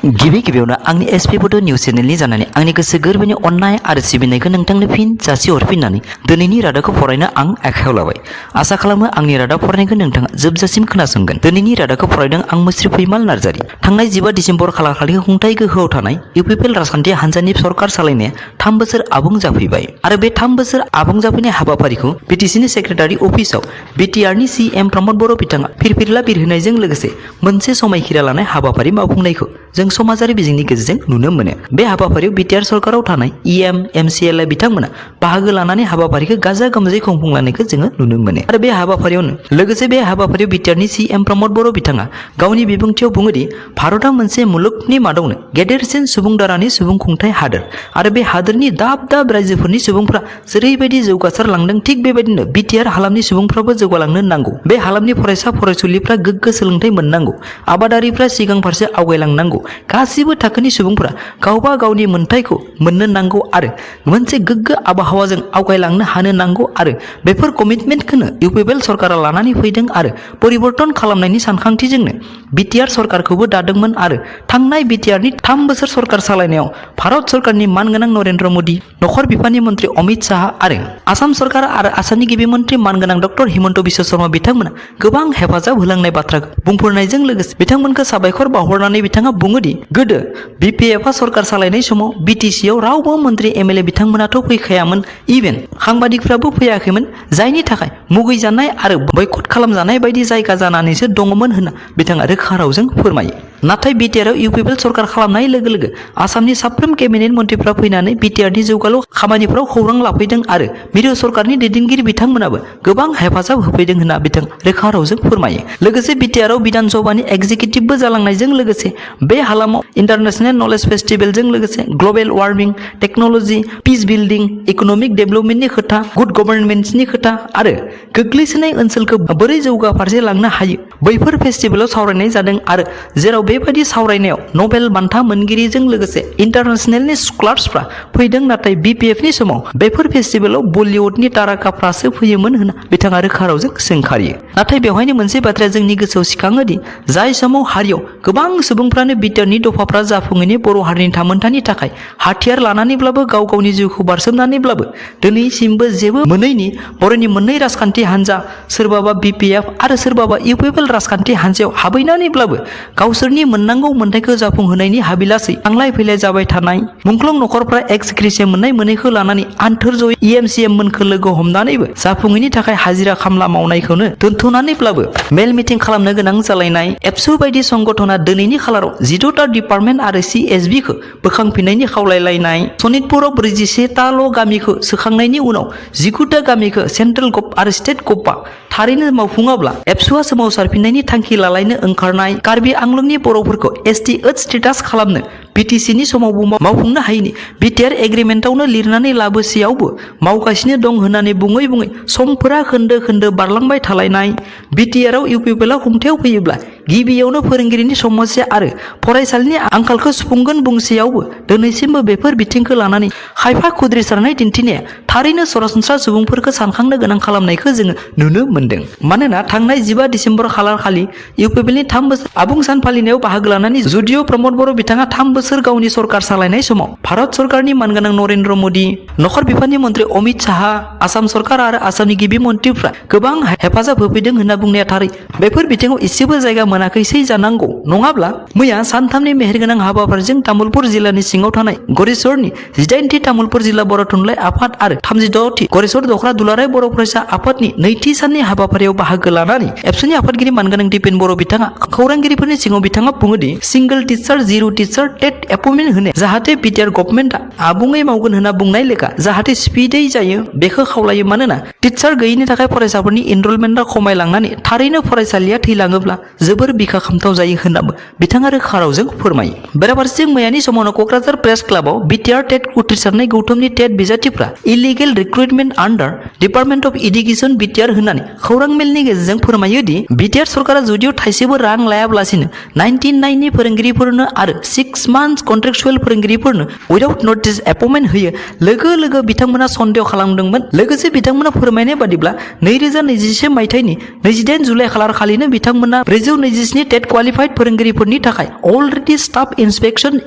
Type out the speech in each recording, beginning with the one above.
गिबि गिबियावनो आंनि एसपि बड' निउस चेनेलनि जानानै आंनि गोसो गोरबोनि अननाय आरो सिबिनायखौ नोंथांनो फिन जासिहरफिननानै दिनैनि रादाबखौ फरायनो आं आखायाव लाबाय। आसा खालामो आंनि रादाब फरायनायखौ नोंथाङा जोबजासिम खोनासंगोन। दिनैनि रादाबखौ फरायदों आं मुस्रि फैमाल नार्जारि। थांनाय 15 डिसेम्बर खालारखालि खुंथाय गोहोआव थानाय इउपिपिएल राजखान्थि हान्जानि सरकार सालायनाया 3 बोसोर आबुं जाफैबाय आरो बे 3 बोसोर आबुं जाफैनाय हाबाफारिखौ बिटिसिनि सेक्रेटारि अफिसाव बिटिआरनि सीएम प्रमद बर' बिथाङा फिरफिला बिरहोनायजों लोगोसे मोनसे समायखिरा लानाय हाबाफारि मावफुंनायखौ जों समाजारि बिजोंनि गेजेरजों नुनो मोनो। बे हाबाफारियाव बिटिआर सरकाराव थानाय इएम एमसिएलए बिथांमोना बाहागो लानानै हाबाफारिखौ गाजा गोमजायै खुंफुंलांनायखौ जोङो नुनो मोनो आरो बे हाबाफारियाव बिटिआरनि सीएम प्रमद बर' बिथाङा गावनि बिबुंथियाव बुङोदि भारतआ मोनसे मुलुगनि मादावनो गेदेरसिन सुबुं दारानि सुबुं खुंथाय हादोर आरो बे हादोरनि दाब दाब रायजोफोरनि सुबुंफ्रा जेरैबायदि जौगासारलांदों थिग बेबायदिनो बिटिआर हालामनि सुबुंफ्राबो जौगालांनो नांगौ। बे हालामनि फरायसा फरायसुलिफ्रा गोग्गो सोलोंथाइ मोननांगौ, आबादारिफ्रा सिगां फारसे आवगायलांनांगौ, गासिबो थाखोनि सुबुंफोरा गावबा गावनि मोन्थायखौ मोननो नांगौ आरो मोनसे गोग्गो आबहावाजों आवगायलांनो हानो नांगौ आरो बेफोर कमिटमेन्टखौनो इउपिपिएल सरकारा लानानै फैदों आरो परिबर्तन खालामनायनि सानखांथिजोंनो बिटिआर सरकारखौबो दादोंमोन आरो थांनाय बिटिआरनि 3 बोसोर सरकार सालायनायाव भारत सरकारनि मानगोनां नरेन्द्र मोदी, नखर बिफाननि मन्त्रि अमित शाह आरो आसाम सरकार आरो आसामनि गिबि मन्त्रि मानगोनां डक्टर हिमन्त बिश्व शर्मा बिथांमोना गोबां हेफाजाब होलांनाय बाथ्राखौ बुंफोरनायजों लोगोसे बिथांमोनखौ साबायखर बावहरनानै बिथाङा बुङोदि गोदो बिपिएफआ सरकार सालायनाय समाव बिटिसिआव रावबो मन्त्रि एमएलए बिथांमोनाथ' फैखायामोन, इभेन साংবাদিকफ्राबो फैयाखैमोन, जायनि थाखाय मुगैजानाय आरो बयकट खालामजानाय बायदि जायगा जानानैसो दङमोन होनना बिथाङा रोखा रावजों फोरमायो। नाथाय बिटिआरआव इउपिपिएल सरकार खालामनाय लोगो लोगो आसामनि साफ्रोम केबिनेट मन्थ्रिफ्रा फैनानै बिटिआरनि जौगालु खामानिफ्राव खौरां लाफैदों आरो मिरु सरकारनि दैदेनगिरि बिथांमोनाबो गोबां हेफाजाब होफैदों होनना बिथाङा रोखा रावजों फोरमायो। लोगोसे बिटिआरआव बिधान सभानि एग्जिकिउटिभबो जालांनायजों लोगोसे बे हालामाव इन्टारनेशनेल नलेज फेस्टिभेलजों लोगोसे ग्लबेल वार्मिं, टेक्न'ल'जि, पिस बिल्डिं, इक'नमिक डेभेलपमेन्टनि खोथा, गुड गभर्नमेन्सनि खोथा आरो गोग्लैसोनाय ओनसोलखौ बोरै जौगा फारसे लांनो हायो बैफोर फेस्टिभेलाव सावरायनाय जादों आरो जेराव बेबायदि सावरायनायाव नबेल बान्था मोनगिरिजों लोगोसे इन्टारनेशनेलनि स्कलार्सफ्रा फैदों। नाथाय बिपिएफनि समाव बेफोर फेस्टिभेलाव बलिउडनि ताराकाफ्रासो फैयोमोन होनना बिथाङा रोखा रावजों सोंखारियो। नाथाय बेवहायनो मोनसे बाथ्राया जोंनि गोसोआव सिखाङोदि जाय समाव हारियाव गोबां सुबुंफ्रानो बिटिआरनि दफाफ्रा जाफुङैनि बर' हारिनि थामोनथानि थाखाय हाथियार लानानैब्लाबो गाव गावनि जिउखौ बारसोमनानैब्लाबो दिनैसिमबो जेबो मोनैनि बर'नि मोननै राजखान्थि हान्जा, सोरबाबा बिपिएफ आरो सोरबाबा इउपिपिएल राजखान्थि हान्जायाव हाबैनानैब्लाबो गावसोरनि मोननांगौ मोन्थायखौ जाफुंहोनायनि हाबिलासै थांलाय फैलाय जाबाय थानाय, मुंख्लं नखरफ्रा एक्स ग्रेसिया मोननाय मोनैखौ लानानै आन्थोर जयै इएमसिएम मोनखौ लोगो हमनानैबो जाफुङैनि थाखाय हाजिरा खामला मावनायखौनो दोनथ'नानैब्लाबो मेल मिटिं खालामनो गोनां जालायनाय, एबसु बायदि संगठना दिनैनि खालाराव 14टा डिपार्टमेन्ट आरो सिएसबिखौ बोखांफिननायनि खावलायलायनाय, सनितपुराव 41टाल' गामिखौ सोखांनायनि उनाव 19टा गामिखौ सेन्ट्रेल गभ आरो स्टेट गभआ थारैनो मावफुङाब्ला एबसुआ सोमावसारफिननायनि थांखि लालायनो ओंखारनाय, कार्बि आंलंनि बर'फोरखौ एसटि ओथ स्टेटास खालामनो बिटिसिनि समावबो मावफुंनो हायैनि बिटिआर एग्रिमेन्टआवनो लिरनानै लाबोसेयावबो मावगासिनो दं होननानै बुङै बुङै समफोरा खोन्दो खोन्दो बारलांबाय थालायनाय, बिटिआरआव इउपिपिएलआ खुंथायाव फैयोब्ला गिबियावनो फोरोंगिरिनि समस्या आरो फरायसालिनि आंखालखौ सुफुंगोन बुंसेयावबो दिनैसिमबो बेफोर बिथिंखौ लानानै खायफा खुद्रिसारनाय दिन्थिनाया थारैनो सरासनस्रा सुबुंफोरखौ सानखांनो गोनां खालामनायखौ जोङो नुनो मोन्दों। मानोना थांनाय 15 डिसेम्बर खालारखालि इउपिपिएलनि 3 बोसोर आबुं सान फालिनायाव बाहागो लानानै जुदिअ प्रमद बर' बिथाङा 3 बोसोर गावनि सरकार सालायनाय समाव भारत सरकारनि मानगोनां नरेन्द्र मोदी, नखर बिफाननि मन्त्रि अमित शाह, आसाम सरकार आरो आसामनि गिबि मन्थ्रिफ्रा गोबां हेफाजाब होफैदों होनना बुंनाया थारै। बेफोर बिथिङाव एसेबो जायगा मोनाखैसै जानांगौ। नङाब्ला मैया सानथामनि मेहेरगोनां हाबाफारिजों तामुलपुर जिल्लानि सिङाव थानाय गरेस्वरनि 18थि तामुलपुर जिल्ला बर' थुनलाइ आफाद आरो 36थि गरेस्वर दख'रा दुलाराय बर' फरायसा आफादनि नैथि साननि हाबाफारियाव बाहागो लानानै एबसुनि आफादगिरि मानगोनां दिपेन बर' बिथाङा खौरांगिरिफोरनि सिङाव बिथाङा बुङोदि सिंगल टिचार जिर' टिचार टेट एपइन्टमेन्ट होनाय जाहाथे बिटिआर गभर्नमेन्टआ आबुङै मावगोन होनना बुंनाय लेखा जाहाथे स्पिडै जायो बेखौ खावलायो। मानोना टिचार गैयिनि थाखाय फरायसाफोरनि इनरलमेन्टआ खमायलांनानै थारैनो फरायसालिया थैलाङोब्ला जोबोर बिखा खामथाव जायो होननाबो बिथाङा रोखा रावजों फोरमायो। बेराफारसेथिं मैयानि समावनो क'क्राझार प्रेस क्लाबाव बिटिआर टेट उथ्रिसारनाय गौथुमनि टेट बिजाथिफ्रा illegal recruitment under department of education BTR होननानै खौरां मेलनि गेजेरजों फोरमायोदि बिटिआर सरकारा जुदिअ थाइसेबो रां लायाब्लासिनो 99 नि फोरोंगिरिफोरनो आरो 6 month months कन्ट्रेक्चुएल फोरोंगिरिफोरनो without notice appointment होयो लोगो लोगो बिथांमोना सन्देह खालामदोंमोन लोगोसे बिथांमोना फोरमायनाय बादिब्ला 2021 मायथाइनि 28 जुलाइ खालार खालिनो बिथांमोना 427 टेट क्वालिफाइड फोरोंगिरिफोरनि थाखाय अलरेडि स्टाफ इन्सपेक्शन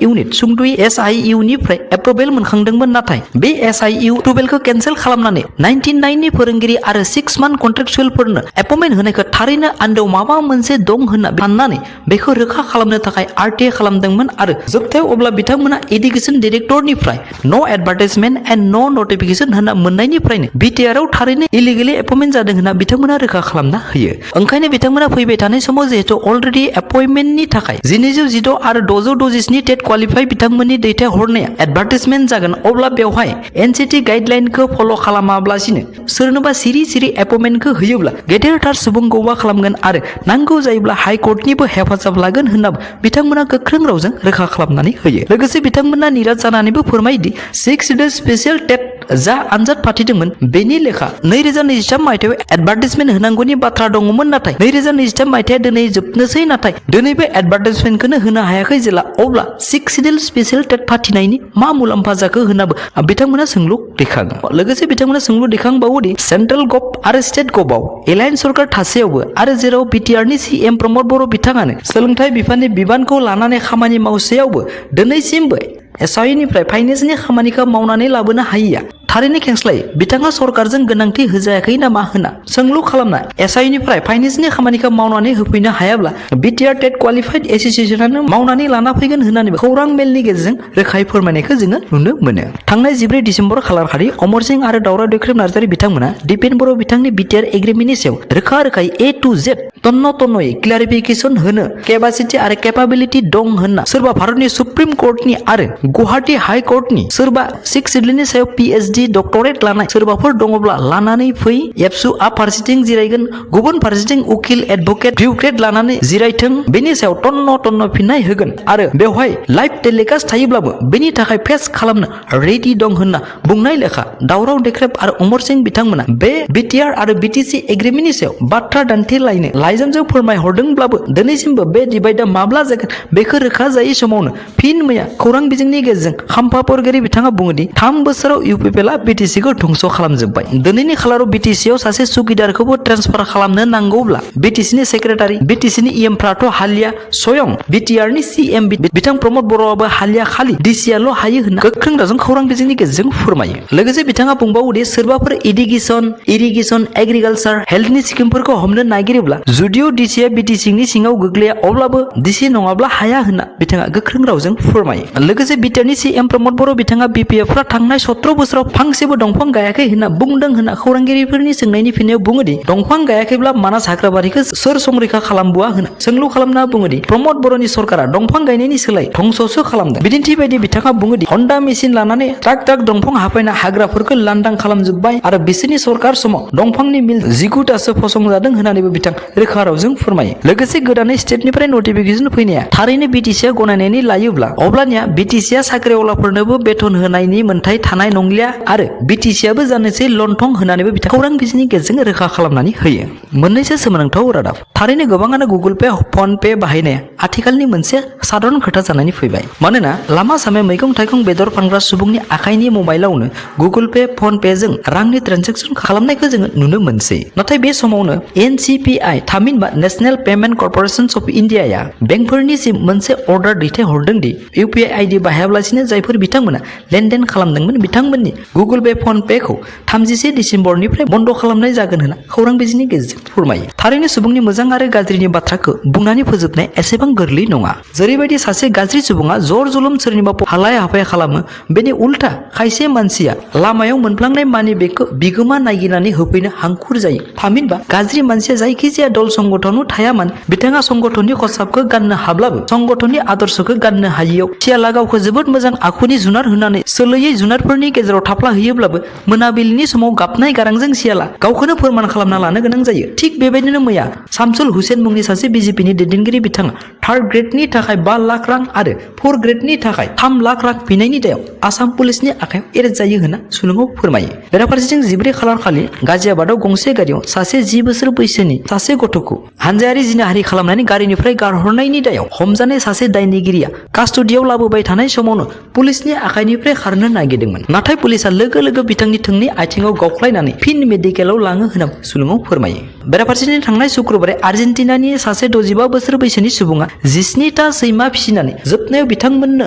इउनिट सुंद'यै SIU निफ्राय एप्रुभेल मोनखांदोंमोन नाथाय बे SIU एप्रुभेलखौ केन्सेल खालामनानै 99 नि फोरोंगिरि आरो 6 मान्थ कन्ट्रेक्चुएलफोरनो एपइन्टमेन्ट होनायखौ थारैनो आन्दोआव माबा मोनसे दं होनना साननानै बेखौ रोखा खालामनो थाखाय RTA खालामदोंमोन आरो जोबथायाव अब्ला बिथांमोना एडुकेशन डाइरेक्टरनिफ्राय नो एडभार्टाइजमेन्ट एन्ड नो नटिफिकेशन होनना मोननायनिफ्रायनो BTR आव थारैनो इलिगेलि एपइन्टमेन्ट जादों होनना बिथांमोना रोखा खालामना होयो ओंखायनो बिथांमोना फैबाय थानाय समाव जिहेतु अलरेडि एपइन्टमेन्टनि थाखाय 1916 आरो 627 टेट क्वालिफाइ बिथांमोननि दैथायहरनाया एडभार्टाइजमेन्ट जागोन अब्ला बेवहाय NCT गाइडलाइनखौ फल' खालामाब्लासिनो सोरनोबा सिरि सिरि एपइन्टमेन्टखौ होयोब्ला गेदेरथार सुबुं गौबा खालामगोन आरो नांगौ जायोब्ला हाइकर्टनिबो हेफाजाब लागोन होनना बिथांमोना गोख्रों रावजों रोखा खालामनानै होयो लोगोसे बिथांमोना निराश जानानैबो फोरमायदि 6 डे स्पेशल टेट जा आनजाद फाथिदोंमोन बेनि लेखा 2023 मायथाइयाव एडभार्टाइजमेन्ट होनांगौनि बाथ्रा दङमोन नाथाय 2023 मायथाइया दिनै जोबनोसै नाथाय दिनैबो एडभार्टाइजमेन्टखौनो होनो हायाखै जेला अब्ला 6 डे स्पेशल टेट फाथिनायनि मा मुलाम्फा जाखो होननाबो बिथांमोना सोंलु दैखाङो लोगोसे बिथांमोना सोंलु दैखांबावोदि सेन्ट्रेल गभ आरो स्टेट गभआव एलायन्स सरकार थासेयावबो आरो जेराव BTRनि CM प्रमद बर' बिथाङानो सोलोंथाइ बिफाननि बिबानखौ लानानै खामानि मावसेयावबो दिनैसिमबो SIU निफ्राय फाइनेन्सनि खामानिखौ मावनानै लाबोनो हायिया थारैनो खेंस्लायै बिथाङा सरकारजों गोनांथि होजायाखै नामा होनना सोंलु खालामना SIU निफ्राय फाइनेन्सनि खामानिखौ मावनानै होफैनो हायाब्ला BTR टेट क्वालिफाइड एसोसिएशनानो मावनानै लाना फैगोन होननानै खौरां मेलनि गेजेरजों रोखायै फोरमायनायखौ जोङो नुनो मोनो थांनाय 14 डिसेम्बर खालारखालि अमर सिंह आरो दावरा दैख्रेब नार्जारी बिथांमोना दिपेन बर' बिथांनि BTR एग्रिमेन्टनि सायाव रोखा रोखायै A to Z तन्न'यै क्लियारिफिकेशन होनो केपासिटी आरो केपाबिलिटी दं होनना सोरबा भारतनि सुप्रिम कर्टनि आरो गुवाहाटी हाई कर्टनि सोरबा 6 सिडलिनि सायाव PhD डक्टरेट लानाय सोरबाफोर दङब्ला लानानै फै एबसुआ फारसेथिं जिरायगोन गुबुन फारसेथिं उकिल एडभोकेट भिउक्रेट लानानै जिरायथों बेनि सायाव तन्न फिननाय होगोन आरो बेवहाय लाइभ टेलिकास्ट थायोब्लाबो बेनि थाखाय फेस खालामनो रेडि दं होनना बुंनाय लेखा दावराव देख्रेब आरो अमर सिंह बिथांमोना बे BTR आरो BTC एग्रिमेन्टनि सायाव बाथ्रा दान्थेलायनो लाइजामजों फोरमायहरदोंब्लाबो दिनैसिमबो बे डिबाइडआ माब्ला जागोन बेखौ रोखा जायै समावनो फिन मैया खौरां बिजोंनि गेजेरजों खाम्फा परगिरि बिथाङा बुङोदि 3 बोसोराव UPPLआ BTCखौ धंस खालामजोब्बाय दिनैनि खालाराव BTCआव सासे सुगिदारखौबो ट्रेन्सफार खालामनो नांगौब्ला BTCनि सेक्रेटारि BTCनि EMफ्राथ' हालिया स्वयं BTRनि CM बिथां प्रमद बर'आबो हालिया खालि DCआल' हायो होनना गोख्रों रावजों खौरां बिजोंनि गेजेरजों फोरमायो लोगोसे बिथाङा बुंबावोदि सोरबाफोर इरिगेसन एग्रिकालचार हेल्थनि स्किमफोरखौ हमनो नागिरोब्ला जुदिअ DCआ BTCनि सिङाव गोग्लैया अब्लाबो DC नङाब्ला हाया होनना बिथाङा गोख्रों रावजों फोरमायो लोगोसे BTRनि CM प्रमद बर' बिथाङा BPFफ्रा थांनाय 17 बोसोराव फांसेबो दंफां गायाखै होनना बुंदों होनना खौरांगिरिफोरनि सोंनायनि फिननायाव बुङोदि दंफां गायाखैब्ला मानास हाग्राबारिखौ सोर संरैखा खालामबोआ होनना सोंलु खालामना बुङोदि प्रमद बर'नि सरकारा दंफां गायनायनि सोलाय धंससो खालामदों बिदिन्थि बायदि बिथाङा बुङोदि हन्डा मेसिन लानानै ट्राक दंफां हाफायना हाग्राफोरखौ लांदां खालामजोब्बाय आरो बिसोरनि सरकार समाव दंफांनि मिल 19तासो फसंजादों होननानैबो बिथां रोखा रावजों फोरमायो लोगोसे गोदानै स्टेटनिफ्राय नटिफिकेशन फैनाया थारैनो BTCआ गनायनानै लायोब्ला अब्लानिया BTCआ साख्रिआवलाफोरनोबो बेथन होनायनि मोन्थाय थानाय नंलिया आरो BTCआबो जानोसै लन्थं होनानैबो बिथां खौरां बिजोंनि गेजेरजों रोखा खालामनानै होयो मोननैसो सोमोनांथाव रादाब थारैनो गोबाङानो गुगल पे फन पे बाहायनाया आथिखालनि मोनसे साधारन खोथा जानानै फैबाय मानोना लामा सामे मैगं थाइगं बेदर फानग्रा सुबुंनि आखाइनि मबाइलावनो गुगल पे फन पे जों रांनि ट्रेन्जेक्सन खालामनायखौ जोङो नुनो मोनसै नाथाय बे समावनो NCPI थामहिनबा नेशनेल पेमेन्ट कर्परेशन अफ इन्डियाया बेंकफोरनिसिम मोनसे अर्डार दैथायहरदों दि UPI ID बाहायाब्लासिनो जायफोर बिथांमोना लेनदेन खालामदोंमोन बिथांमोननि गुगल पे फन पेखौ 31 डिसेम्बरनिफ्राय बन्द खालामनाय जागोन होनना खौरां बिजोंनि गेजेरजों फोरमायो थारैनो सुबुंनि मोजां आरो गाज्रिनि बाथ्राखौ बुंनानै फोजोबनाय एसेबां गोरलै नङा जेरैबायदि सासे गाज्रि सुबुङा जर जुलुम सोरनिबा हालाय हाफाय खालामो बेनि उल्था खायसे मानसिया लामायाव मोनफ्लांनाय मानि बेगखौ बिगोमा नागिरनानै होफैनो हांखुर जायो थामहिनबा गाज्रि मानसिया जायखिजाया दल संगठनाव थाया मानो बिथाङा संगठननि खसाबखौ गाननो हाब्लाबो संगठननि आदर्शखौ गाननो हायियाव सियाला गावखौ जोबोद मोजां आखुनि जुनार होननानै सोलोयै जुनारफोरनि गेजेराव थाफ्ला होयोब्लाबो मोनाबिलिनि समाव गाबनाय गारांजों सियाला गावखौनो फोरमान खालामना लानो गोनां जायो थिग बेबायदिनो मैया शामसुल हुसैन मुंनि सासे BJPनि दैदेनगिरि बिथाङा 3rd ग्रेडनि थाखाय 5 लाख रां आरो 4th ग्रेडनि थाखाय 3 लाख रां बिनायनि दायाव आसाम पुलिसनि आखायाव एरेस्ट जायो होनना सुलुङाव फोरमायो बेराफारसेथिं 14 खालार खालि गाजियाबादाव गंसे गारियाव सासे 10 बोसोर बैसोनि सासे गथ' गथ'खौ हानजायारि जिनाहारि खालामनानै गारिनिफ्राय गारहरनायनि दायाव हमजानाय सासे दायनिगिरिया कास्टडियाव लाबोबाय थानाय समावनो पुलिसनि आखाइनिफ्राय खारनो नागिरदोंमोन नाथाय पुलिसा लोगो लोगो बिथांनि थोंनै आथिङाव गावख्लायनानै फिन मेडिकेलाव लाङो होनना सुलुङाव फोरमायो। बेराफारसेथिं थांनाय शुक्रबारै आर्जेन्टिनानि सासे 65 बोसोर बैसोनि सुबुङा 17टा सैमा फिसिनानै जोबनायाव बिथांमोननो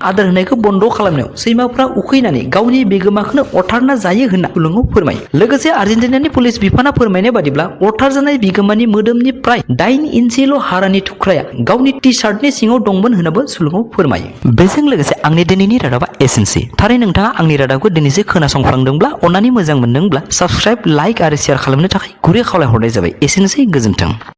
आदार होनायखौ बन्द खालामनायाव सैमाफ्रा उखैनानै गावनि बिगोमाखौनो अरथारना जायो होनना सुलुङाव फोरमायो। लोगोसे आर्जेन्टिनानि पुलिस बिफाना फोरमायनाय बादिब्ला अरथारजानाय बिगोमानि मोदोमनि प्राय 8 इन्सिल' हारानि थुख्राया गावनि टि सार्टनि सिङाव दंमोन होननाबो सुलुङाव फोरमायो। बेजों लोगोसे आंनि दिनैनि रादाबा एसेनोसै। थारै नोंथाङा आंनि रादाबखौ दिनैसो खोनासंफ्लांदोंब्ला अन्नानै मोजां मोनदोंब्ला साबस्क्राइब, लाइक आरो शेयार खालामनो थाखाय गुरै खावलायहरनाय जाबाय। एसेनोसै, गोजोन्थों।